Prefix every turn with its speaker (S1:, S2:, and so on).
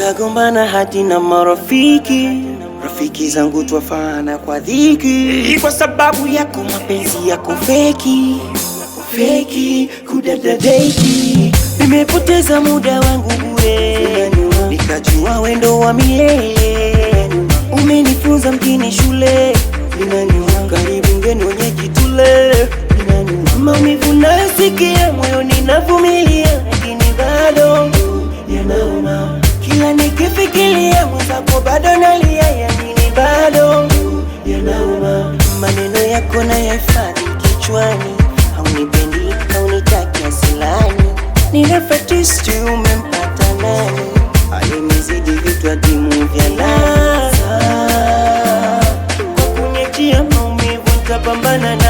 S1: Nikagombana hadi na marafiki, rafiki zangu twafana kwa dhiki, kwa sababu yako mapenzi yako feki feki, kudadadeki. Nimepoteza muda wangu bure, nikajua wendo wa milele. Umenifunza mjini shule, karibu ngeni wenye jitule. Maumivu nayosikia moyoni navumilia, lakini bado yanauma. Kila nikifikiria mwenzako bado nalia, yanini bado yanauma. Maneno yako nayahifadhi kichwani, haunipendi haunitaki asilani. Ni refetisti umempata nani? Alimezidi vitu adimu vya nasa. Kwa kuniachia maumivu nitapambana na